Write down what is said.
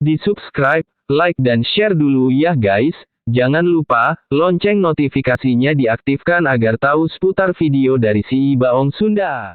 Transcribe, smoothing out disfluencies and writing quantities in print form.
Di subscribe, like dan share dulu ya guys. Jangan lupa, lonceng notifikasinya diaktifkan agar tahu seputar video dari si Baong Sunda.